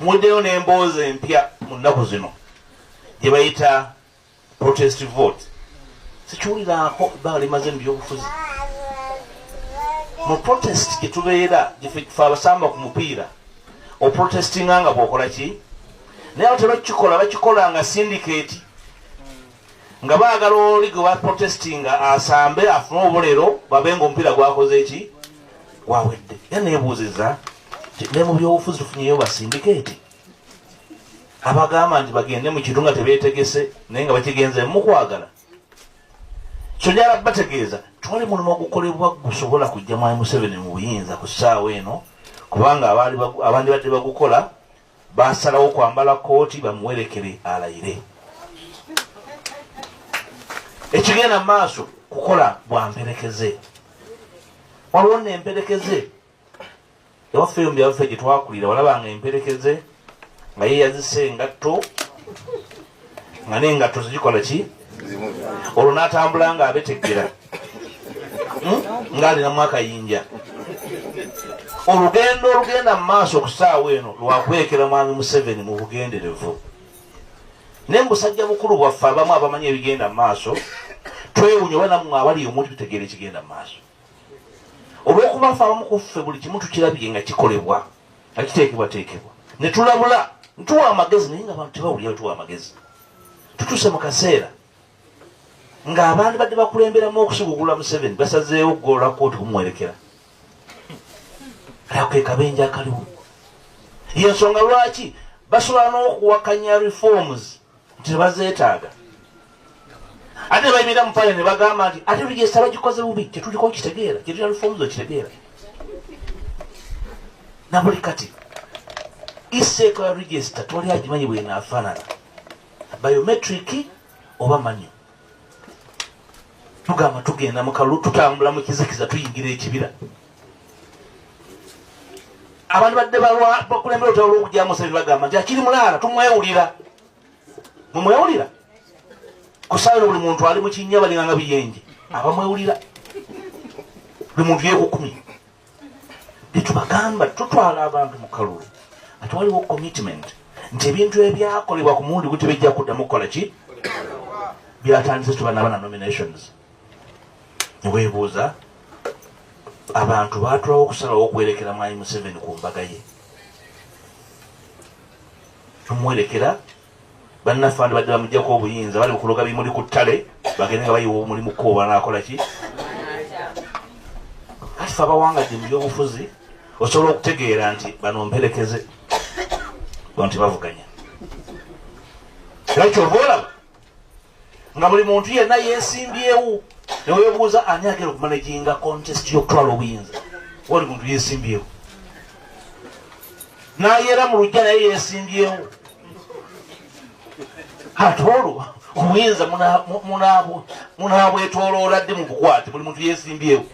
Muwuliddeyo n'emboozi empya mu nnaku zino gye bayita protest vote. Sikiwuliraako ebbanga limaze mu byobufuzi. Mu protest gye tubeera, gyefe abasamba ku mupiira, oprotestinga nga bw'okola ki, naye abo tebakikola, bakikola nga syndicate, nga baagala oli gwe baprotestinga asambe afune obulero, babe nga omupiira gwakoze ki, gwawedde. Era nebuuziza nti ne mu byobufuzi tufunyeyo ba syndicate abagamba nti bagende mu kintu nga tebeetegese, naye nga bakigenze mukwagala. So njala bategeeza, twali mulimu ogukolebwa gusobola kujja Mwami Museveni mu buyinza ku ssaawa eno, kubanga abandi badde bagukola basalawo kwambala kooti bamuwerekere alayire. Ekigenda mu maaso kukola bwamperekeze. Waliwo nemperekeze ewaffe eyo mubyaffe gye twakulira, walabanga emperekeze nga ye yazise engatto, nga n'engatto zigikola ki, olwo n'atambula nga abeteggera, Ng'alinamu akayinja. Olugendo olugenda mu maaso ku ssaawa eno lwakwekera Mwami Museveni mu bugenderevu, naye mu busajja bukulu bwaffe abamu abamanyi ebigenda mu maaso twewunya oba nammwe abali omuntu bitegeera ekigenda mu maaso, olw'okuba ffe abamu ku ffe buli kimu tukirabye nga kikolebwa, nga kiteekebwateekebwa, ne tulabula, ntuwa amagezi, naye nga abantu tebawulira tuwa amagezi. Tutuuse mu kaseera ng'abantu badde bakulemberamu okusigugula Museveni basazeewo okugolola kooti kumuwerekera. Ako ke kabenje akaliwo. Yensonga lwaki basobola n'okuwakanya reforms nti tebazeetaaga, ate nebayimirira mu pale ne bagamba nti ate register bagikoze bubi. Kyetuliko okitegeera, kyetulina reforms okitegeera na buli kati iseekola register twali agimanyi bwenaafaanana, biometric oba manual. Tugamba tugenda mu kalulu, tutambula mu kizikiza, tuyingira ekibira. Abantu badde bakulembera olutalo lw'okugyamu Museveni bagamba nti akiri mulaala, tumwewulira, mumwewulira kusaawira. Buli muntu ali mu kinnya, balinganga biyenje abamwewulira, buli muntu yekukumye. Tetubagamba tutwala abantu mu kalulu ate waliwo commitment nti ebintu ebyakolebwa ku mulundi gu tebijja kuddamu kukola ki byatandise. Tubanaba na nominations, neweebuuza abantu batulawo okusalawo okwerekera Mwami Museveni ku mbaga ye. Tumuwerekera bannaffe andi badde bamugjako obuyinza, bali mukuloga bimuli ku ttale, bagende nga bayiwa omulimu ko banakola ki. Kati fe abawangadde mu byobufuzi osobola okutegeera nti bano mperekeze, bano tebavuganya. Era kyova olaba nga buli muntu yenna yeesimbyewo, neweebuuza ani agenda okumanaginga contest y'okutwala obuyinza. Wali muntu yeesimbyewo nayera mu lujja, naye yeesimbyewo. Ate olwo obuyinza munabwetoloola ddi mu bukwate? Buli muntu yeesimbyewo.